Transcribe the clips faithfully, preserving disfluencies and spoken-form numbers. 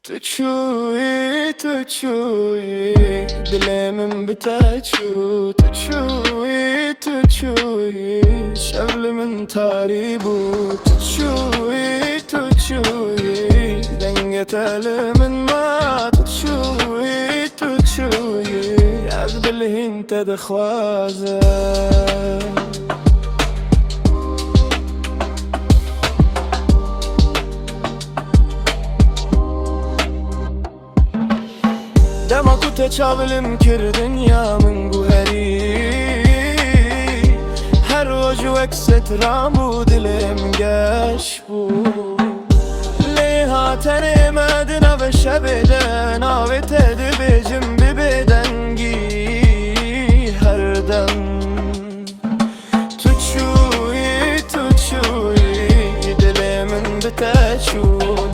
Tu çûyî, tu çûyî, dilê min bi te çû. Tu çûyî, tu çûyî, şev li min tarî bû. Tu çûyî, tu çûyî, dengê te li min ma. Tu çûyî, tu çûyî, ev dil hîn te dixwaze. Dema ku te çavilim kir dinya min guherî, her roj wek stran bû, dilê min geş bû. Lê ha tenê me di navê şevê de, navê te dibêjim bi bêdengî her dem. Tu çûyî, tu çûyî, dilê min bi te çû.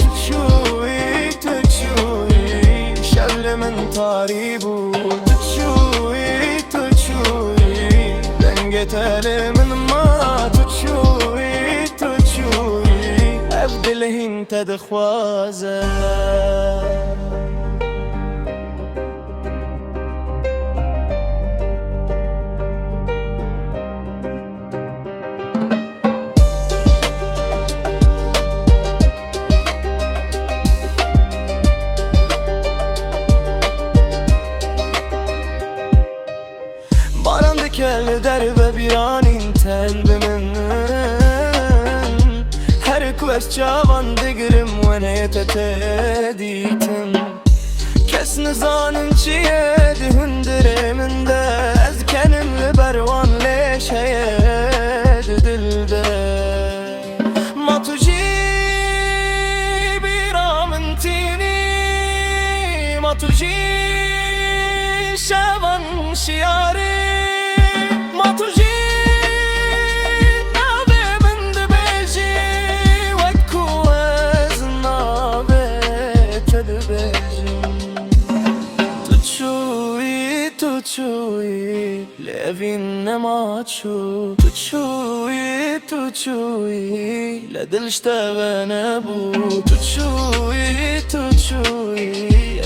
Tu çûyî, tu çûyî, şev li min tarî bû. Tu çûyî, tu çûyî, dengê te li min ma. Tu çûyî, tu çûyî, ev dil hîn te dixwaze. Baran dike li derve bîranîn tên bi min. Her ku ez çavan digirim wenê te tê dîtin. Kes nizanin çi ye di hundirê min de, ez kenim li ber wan lêş heye di dil de. Ma tu jî bîra min tînî, ma tu jî şevan şiyarî, ma tu jî navê min dibêjî, wek ku ez navê te dibêjim. Tu çûyî, tu çûyî, lê evîn nema çû. Tu çûyî, tu çûyî, lê dil ji te ve nebû. Tu çûyî, tu çûyî,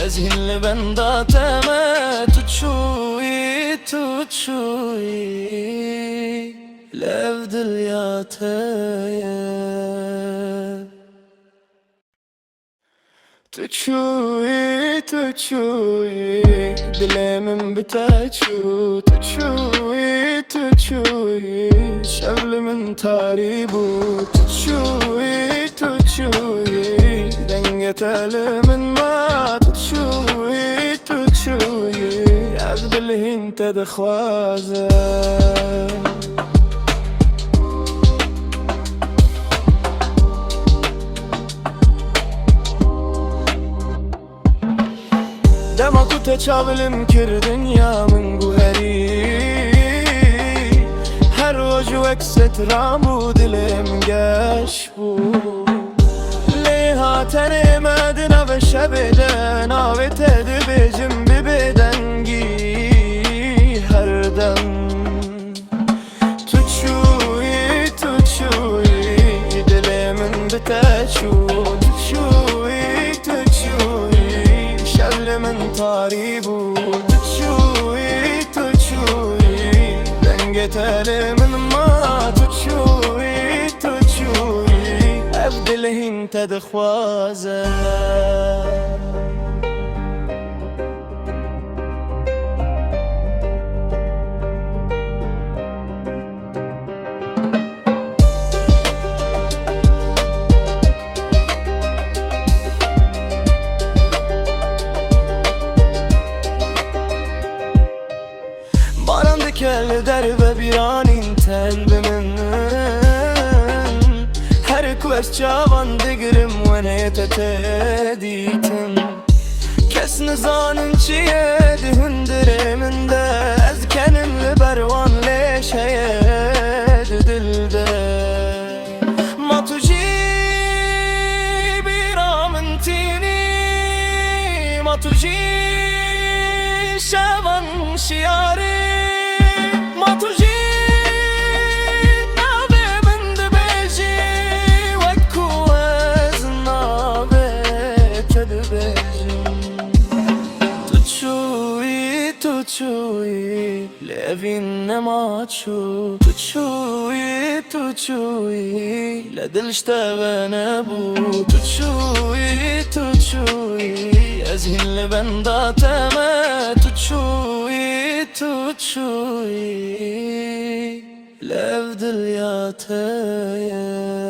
ez hîn li benda te me. Tu çûyî, tu çûyî, lê ev dil ya te ye. Tu çûyî, tu çûyî, dilê min bi te çû. Tu çûyî, tu çûyî, şev li min tarî bû. Tu çûyî, tu çûyî, dengê te li min ma. Tu çûyî, tu çûyî, ev dil hîn te dixwaze. Dema ku te çavilim kir dinya min guherî, her roj wek stran bû, dilê min geş bû. Lê ha tenê me di navê şevê de, navê te dibêjim bi bêdengî her dem. Tu çûyî, tu çûyî, dilê min bi te çû. Tu çûyî, tu çûyî, şev li min tarî bû. Tu çûyî, tu çûyî, dengê te li min ma. Tu çûyî, tu çûyî, ev dil hîn te dixwaze. Baran dike li derve bîranîn tên bi min. Her ku ez çavan digirim wenê te tê dîtin. Kes nizanin çi ye di hundirê min de, ez kenim li ber wan lêş heye di dil de. Ma tu jî bîra min tînî, ma tu jî şevan şiyarî, ma tu jî navê min dibêjî, wek ku ez navê te dibêjim. Evîn nema çû, tu çûyî, tu çûyî, le dil ji te venebû. Tu çûyî, tu çûyî, ez hîn li benda te me. Tu çûyî, tu çûyî, le ev dil ya te ye.